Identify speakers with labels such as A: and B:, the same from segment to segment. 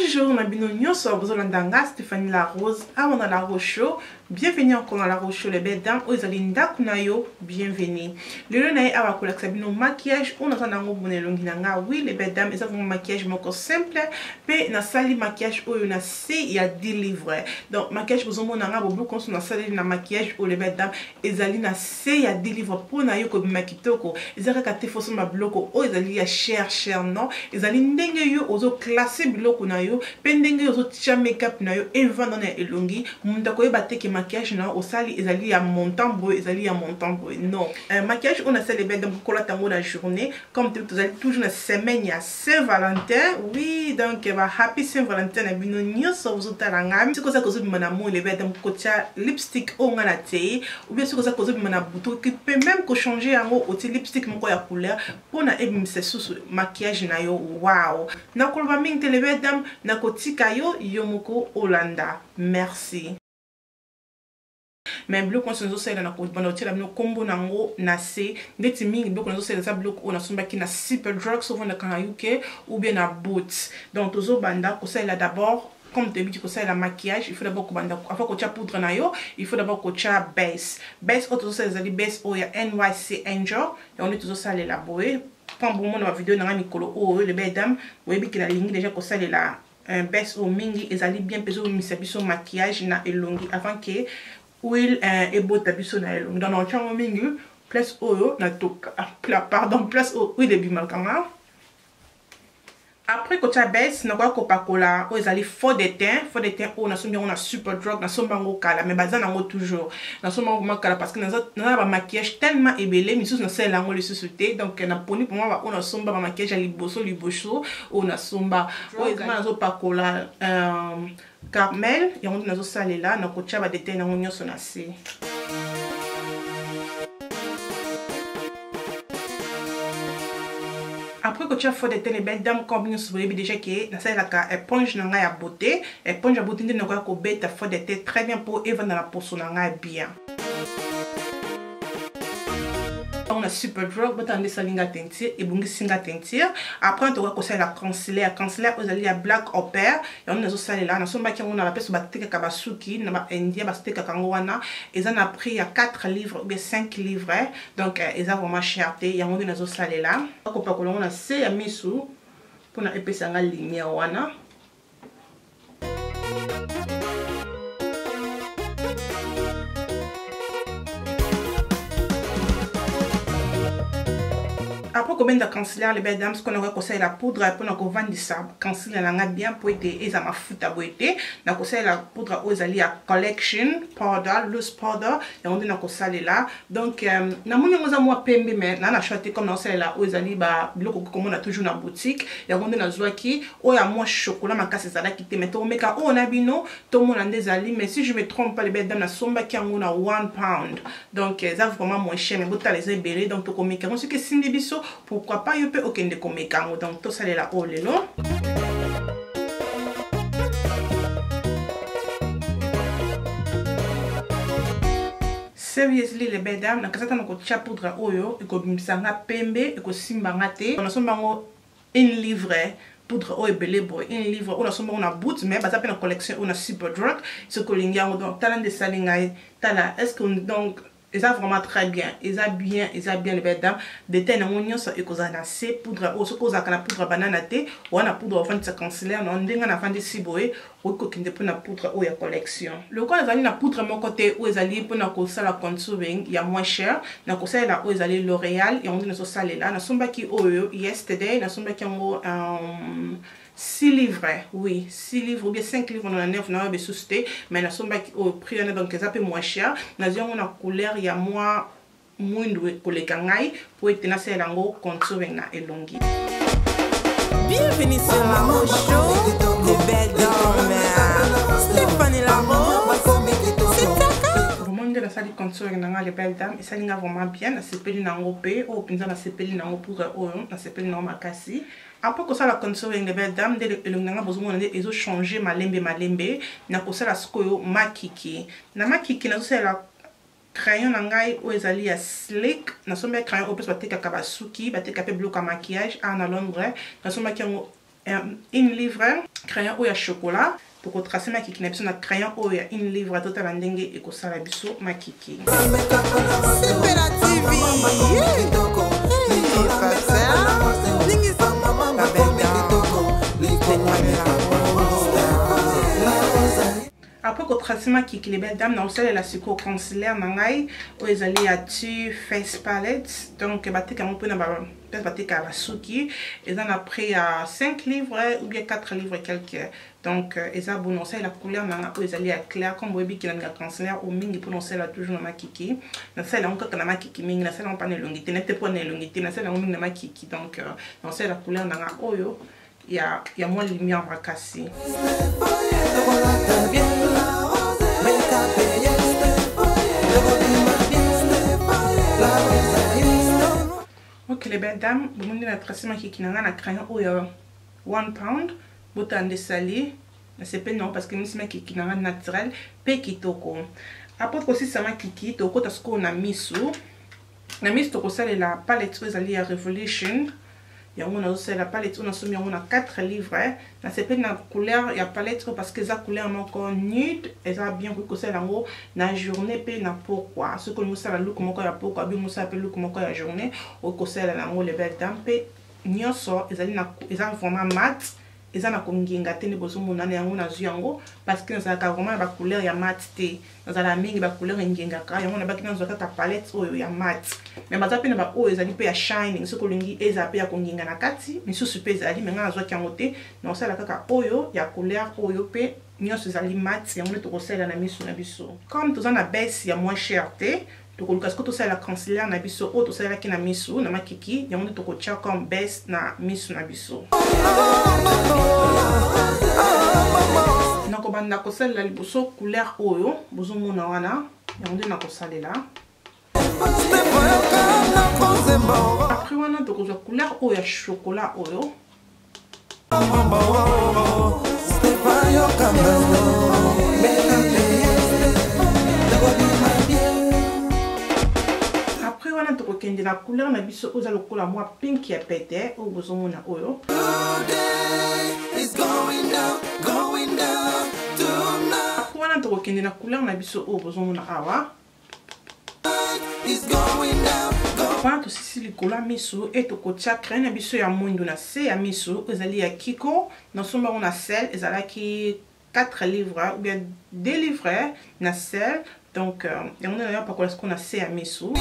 A: Bonjour na bino nyonso bozolanda nga Stéphanie La Rose awa na La Rose Show. Bienvenue encore na La Rose Show les belles dames oyo ezali ndako na yo, bienvenue. Lelo na ye awa kolakisa bino maquillage oyo naza nango bona elongi na nga. Oui les belles dames, eza vraiment maquillage moko simple pe nasali maquillage oyo na se ya 10 livres. Donc maquillage bozomona nga bobiloko nyonso nasaleli na maquillage oyo les belles dames ezali na se ya 10 livres mpo na yo kobima kitoko. Eza kaka te fosomba biloko oyo ezali ya cher cher, non, ezali ndenge yo ozo classer biloko na yo pe ndenge yo ozotia make-up na yo evanda na elongi, moto akoyeba te ke maquillage na yo osali ezali ya montant boye, ezali ya montant boye, non. Maquillage oyo nasali ebele, donc kolata yango na journée comme tozali toujours na semaine ya Saint-Valentin. Oui, donc ba happy Saint-Valentin na bino nyonso bozotala ngai. Soki oza kozobima na moi lebe, donc kotia lipstick oyo ngai na tie, ou bien soki oza kozobima na butu, tu peux même kochanger yango, otie lipstick moko ya couleur mpona ebimisa susu maquillage na yo. Wow, nakoloba mingi te les belles dames, nakotika yo yo moko olanda. Merci. Mais biloko nyonso nazosalela na kobanda kotiela bino nkombo nango na se. Ndeti mingi biloko nazosalela eza biloko oyo nasombaki na Superdrug, soki ovandaka na UK ou bien na Boots. Donc tozobanda kosalela d'abord, comme toyebi kosalela maquillage, il faut d'abord kobanda avant kotia poudre na yo, il faut d'abord kotia base. Base oyo tozosalela ezali base oyo ya NYC Angel, yango nde tozosalela boye. Mpo bomona ba video na ngai mikolo oyo les belles dames, boyebi ke nalingi déjà kosalela base oyo mingi, ezali bien mpe ezobimisa biso maquillage na elongi avant ke huile ebota biso na elongi. Donc nakotia yango mingi place oyo na toka, pardon, place oyo huile ebimaka nga. Après kotia base, nakoya kopakola oyo ezali fond de teint. Fond de teint oyo nasombi yango na Superdrug, nasombi yango kala mais baza nango toujours. Nasombi yango vraiment kala parce que naza na ba maquillage tellement ebele, misusu nasalela yango lisusu te. Donc naponi pour moi oyo nasomba ba maquillage ya liboso liboso oyo nasomba. Oyo ezali nazopakola caramel, yango nde nazosalela, nakotia ba détail nango nyonso na se. Après kotia fond de teint les belles dames, comme nyonso boyebi déjà ke nasalelaka éponge na ngai ya beauté. Éponge ya beauté nde nakoya kobeta fond de teint très bien mpo evanda na poso na ngai bien. Na Superdrug botala nde esali nga teinture, ebongisi nga teinture. Après tokoki kosalela concealer. Concealer oyo ezali ya Black Opera, yango nazosalela, nasombaki yango na bapesi batekaka basuki na baindien, batekaka yango wana, eza na prix ya 4 livres ou bien 5 livres, donc eza vraiment cher te. Yango nde nazosalela, kopakola yango na se ya misu mpona epesa nga lumière wana. Après kobenda concealer les belles dames, sikoyo nakoki kosalela poudre mpona kovandisa concealer na nga bien po ete eza mafuta boye te. Nakosalela poudre oyo ezali ya Collection powder, loose powder, yango nde nakosalela. Donc namoni yango eza mwa pembe, mais na choix te, comme nakosalela oyo ezali ba biloko komona toujours na boutique, yango nde nazwaki. Oyo ya mwa chocolat makasi ezalaki te, mais tokomeka oyo na bino tomona nde ezali. Mais si je me trompe pas les belles dames, nasombaki yango na 1 pound, donc eza vraiment moins cher, mais botala eza ebele. Donc tokomeka yango, soki esimbi biso, pourquoi pas yo mpe okende komeka yango. Donc tosalela oyo lelo. Seriously les belles dames, nakasa ntango kotia poudre oyo ekobimisa nga pembe, ekosimba nga te. Nasomba yango une livre, poudre oyo ebele boye, une livre oyo nasomba yango na Boots, mais baza mpe na collection oyo na Superdrug soki olingi yango. Donc tala nde esali ngai, tala, est ce que donc eza vraiment très bien, eza bien, eza bien les belles dames. Détail nango nyonso ekozala na se. Poudre oyo soki ozalaka na poudre banana te, wana poudre ofandisa concealer na ndenge nafandisi boye, okoki kokende mpona poudre oyo ya Collection. Lokola ezali na poudre moko te oyo ezali mpona kosala contouring ya moins cher, nakosalela oyo ezali L'Oréal, yango nde nazosalela. Nasombaki oyo yesterday, nasombaki yango 6 livres, oui, 6 livres ou bien 5 livres na 9, na besusu te, mais nasombaki oyo prix wana, donc eza mpe moins cher. Nazwi yango na couleur ya mwa mwindu koleka ngai po ete nasalela yango contouring na elongi.
B: Bienvenue sur La Rose Show, les belles dames. Stéphanie La Rose, c'est Taka.
A: Vraiment nde nasali contouring na ngai les belles dames, esali nga vraiment bien, nasepeli nango mpe oyo mpenza nasepeli nango, poudre oyo nasepeli nango makasi. Après kosala contouring les belles dames, nde elongi na nga bozomona nde ezochanger malembe malembe. Nakosala sikoyo makiki. Na makiki nazosalela crayon na ngai oyo ezali ya Sleek. Nasombaki crayon oyo mpe batekaka basuki, bateka mpe biloko ya maquillage awa na Londres. Nasombaki yango Une livre, crayon oyo ya chocolat. Tokotrace makiki na biso na crayon oyo ya une livre, totala ndenge ekosala biso makiki.
B: Sepela TV. Hey, Pasteur. Ningisa la belle dame. Stéphanie Larose.
A: Après kotrace makiki, les belles dames, nakosalela sikoyo concealer na ngai oyo ezali ya Too Faced palette. Donc bateka yango mpe na ba peut-être batekaka basuki, eza na prix ya 5 livres ou bien 4 livres quelque. Donc eza bon. Nakosalela couleur na nga oyo ezali ya clair. Comme boyebi que nalinga concealer oyo mingi mpona kosalela toujours na makiki, nasalela yango kaka na makiki mingi, nasalela yango mpana elongi te, nete mpona elongi te, nasalela yango mingi na makiki. Donc nakosalela couleur na nga oyo ya mwa lumière makasi.
B: Tokolata bien, make-up yes, tokobima bien, La Rose.
A: Ok, les belles dames, bomoni na trace makiki na nga na crayon oyo 1 pound. Botala nde esali, nasepeli nango parce que misi makiki na nga naturel mpe kitoko. Après kosisa makiki, tokota sikoyo na misu. Na misu tokosalela palette oyo ezali ya Revolution. Yango nazosalela palette oyo, nasombi yango na 4 livres. Nasepeli na couleur ya palette oyo parce que eza couleur moko nude, eza bien, koki kosalela yango na journée mpe na pokwa. Soki olingi osala look moko ya pokwa, abi mosala mpe look moko ya journée, okoki kosalela yango, les belles dames. Mpe nyonso ezali na, eza vraiment mat, eza na kongenga te nde bozomona na yango. Nazwi yango parce que nazalaka vraiment na bacouleur ya mat te, nazala mingi bacouleur engengaka. Yango nabaki nazwa kaka palette oyo ya mat, mais baza mpe na baoyo ezali mpe ya shining, soki olingi eza mpe ya kongenga na kati. Misusu mpe ezali, mais ngai nazwaki yango te, nakosala kaka oyo ya couleur oyo mpe nyonso ezali mat. Yango nde tokosalela na miso na biso. Comme toza na base ya moins cher te, tokoluka sikoyo tosalela concealer na biso oyo tosalelaki na misu na makiki. Yango nde tokotia comme base na misu na biso. Nakobanda kosalela liboso couleur oyo bozomona wana, yango nde nakosalela. Après wana, tokozwa couleur oyo ya chocolat oyo.
B: Stéphane yokamba, make-up yes, tokobima bien.
A: Après wana, tokokende na couleur na biso oyo eza lokola mwa pink ya pete, oyo bozomona oyo.
B: Today is going down, going down tonight.
A: Après wana, tokokende na couleur na biso oyo bozomona awa.
B: Is going down, go.
A: Wana tosisi likolo ya misu e tokotia crayon na biso ya mwindu na se ya misu, oyo ezali ya Kiko. Nasomba yango na sale, ezalaki 4 livres ou bien 2 livres na sale. Donc yango nde nayo pakola sikoyo na se ya misu.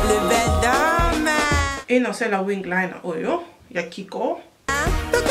B: Les belles dames.
A: E nasala wing liner oyo ya Kiko.
B: Ok.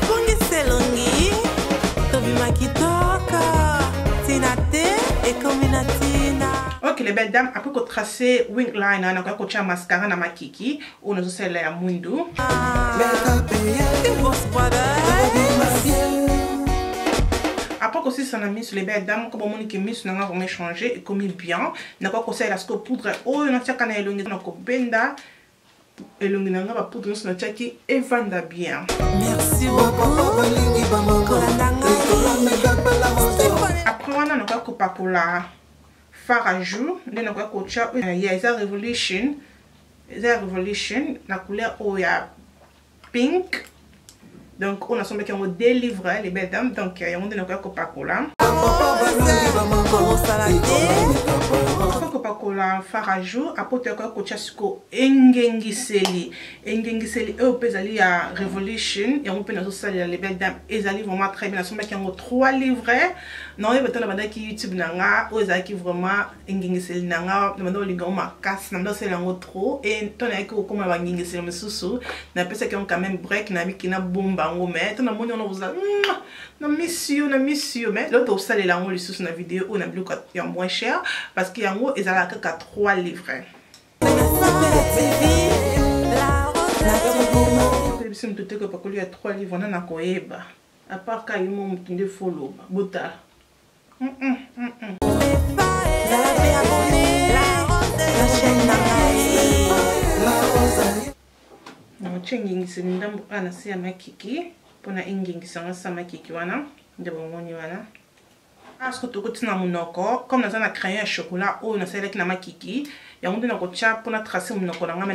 B: Bongisa elongi, tobima kitoko. Tina te, ekomi na tina.
A: Ok, les belles dames, après kotrace wing liner, nakoya kotia mascara na makiki oyo nazosalela ya mwindu.
B: Make-up yes, Boss Brothers. Tokobima bien.
A: Après kosisa na miso, les belles dames, ko bomoni ke miso nanga vraiment changé, ekomi bien. Nakoya kosalela sikoyo poudre oyo natiaka na elongi na kobenda elongi na nga, bapoudre nyonso natiaki evanda bien.
B: Merci beaucoup. Kolanda ngai.
A: Après wana, nakoya kopakola fard à joues nde nakoya kotia oyo ya eza Revolution, eza ya Revolution na couleur oyo ya pink. Donc oyo nasombaki yango 2 livres, les belles dames. Donc yango nde nakoya kopakola.
B: Kosala te.
A: Après kopakola fard à joues, après toyakoya kotia siko engengiseli. Engengiseli oyo mpe ezali ya Revolution, yango mpe nazosalela, les belles dames, ezali vraiment très bien. Nasombaki yango 3 livres. Naoyeba to nabandaki YouTube na nga, oyo ezalaki vraiment engengiseli na nga, nabanda kolinga yango makasi, nabanda kosalela yango trop. E to nayaki kokóma na bangengiseli mosusu, napesaki yango quand même break, nayebiki nabomba yango. Mais to namoni wana kozala na misi yo, na misi yo. Mais lelo tokosalela yango lisusu na video oyo na biloko ya moins cher, parce que yango ezalaka kaka 3 livres.
B: TV. La Rose.
A: Biso moto te kopakoli ya 3 livres na koyeba, à part ka yo mo moto nde foloba botala.
B: Zala pe abonné na chaîne na ngai.
A: Nakotia engengiseli ndambo awa na se ya makiki mpona engengisa ngo sa makiki wana nde bomoni wana. Awa sikoyo tokoti na monoko. Comme naza na crayon ya chocolat oyo nasalelaki na makiki, yango nde nakotia mpona trace monoko na ngai, me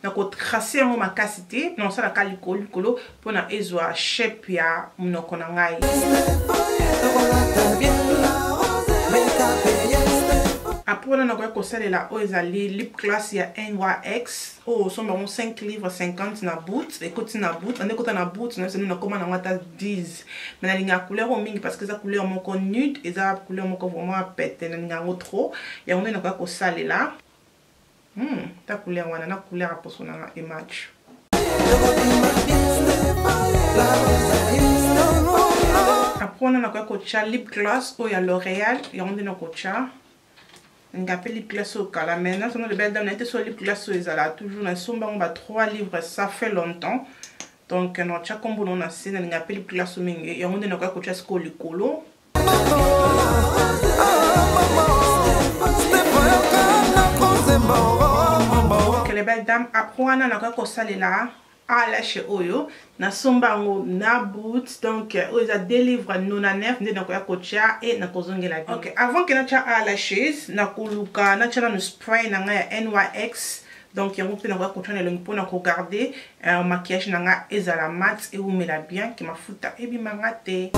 A: nakotrace yango makasi te, nakosalaka likolo likolo mpona ezwa shape ya monoko na ngai. Après wana, nakoki kosalela oyo ezali lip gloss ya NYX, oyo osomba yango 5 livres 50 na Boots. Ekoti na Boots, ande ekota na Boots na biso, nakoma nango ata 10. Mais nalingaka couleur oyo mingi parce que eza couleur moko nude, eza couleur moko vraiment pete, nalinga yango trop. Yango nde nakoki kosalela. Ta couleur wana na couleur ya poso nanga ematch. Après wana, nakoki kotia lip gloss oyo ya L'Oréal. Yango nde nakotia. Nga mpe lip gloss oyo kala, mais nazonga, les belles dames, naye te so lip gloss oyo ezala toujours. Nasomba yango ba 3 livres, ça fait longtemps, donc natia nkombo nango na se. Nalinga mpe lip gloss mingi. Yango nde nakoki kotia sikoyo likolo. Ok, les belles dames, après wana, nakoki kosalela eyelash oyo nasomba yango na Boots, donc oyo eza 2 livres 99. Nde nakoya kotia e nakozongela bino. Ok, avant ke natia eyelashes, nakoluka natia nanu spray na ngai ya NYX. Donc yango mpe nakoya kotia na elongi mpona kogarder maquillage na ngai ezala mat, ewumela bien, ke mafuta ebimanga te.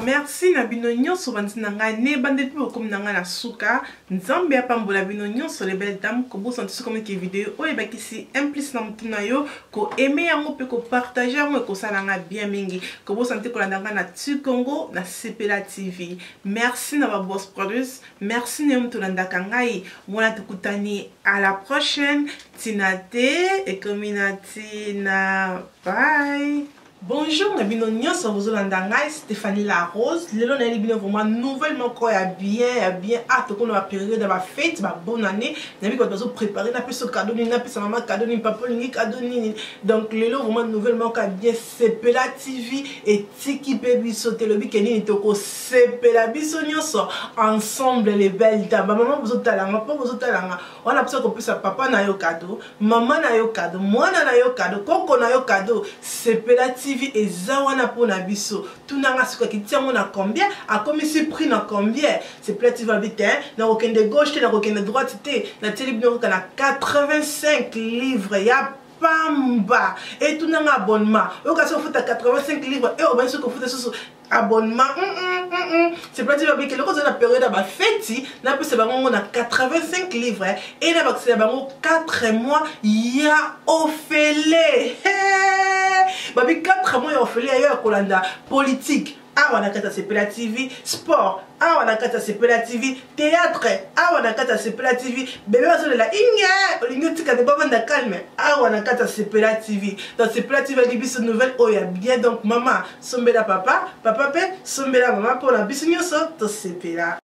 A: Merci na bino nyonso bandi na ngai ne bande mpe bokomi na ngai na suka. Nzambe apambola bino nyonso, les belles dames. Kobosana te, soki omoniki video oyo ebakisi un plus na motu na yo, koaimer yango mpe kopartager yango, ekosala nga bien mingi. Kobosana te kolanda ngai na Tu Congo na Sepela TV. Merci na baboss produce, merci na yo moto olandaka ngai wana. Tokutani à la prochaine. Ntina te ekomi na ntina. Bye. Bonjour na bino nyonso bozolanda ngai, Stéphanie La Rose. Lelo nayeli bino vraiment nouvelle moko ya bien, ya bien. Ah, tokona bapériode ya bafête, babonne année. Nayebi bato bazopréparer: napesa cadeau nini, napesa mama cadeau nini, papa olingi cadeau nini. Donc lelo vraiment nouvelle moko ya bien. Sepela TV etiki mpe biso te, elobi ke nini? Tokosepela biso nyonso ensemble, les belles dames. Bamama bozotalanga, mpo bozotalanga wana, mposa kopesa papa na yo cadeau, mama na yo cadeau, mwana na yo cadeau, koko na yo cadeau, Sepela TV eza wana mpona biso. Tunanga soki akiti yango na combien, akomisi prix na combien. Sepela TV alobi te, nakokende gauche te, nakokende droite te, natieli bino kaka na 85 livre ya pamba. Etunanga abonnement oyo kasi ofuta 85 livre e obandi soki ofuta susu abonnement. Sepela TV babiki eloko ozali na période ya bafeti, napesa bango ngo na 85 livre e na bakisela bango 4 mois ya ofele. Babi 4 mois ya ofele ya yo ya kolanda politique awa na kati ya Sepela TV, sport awa na kati ya Sepela TV, théâtre awa na kati ya Sepela TV, bebe bazolela inge olingi otika te bavanda calme awa na kati ya Sepela TV. Donc Sepela TV ali biso nouvelle oyo ya bien. Donc mama sombela papa, papa mpe sombela mama, mpona biso nyonso tosepela.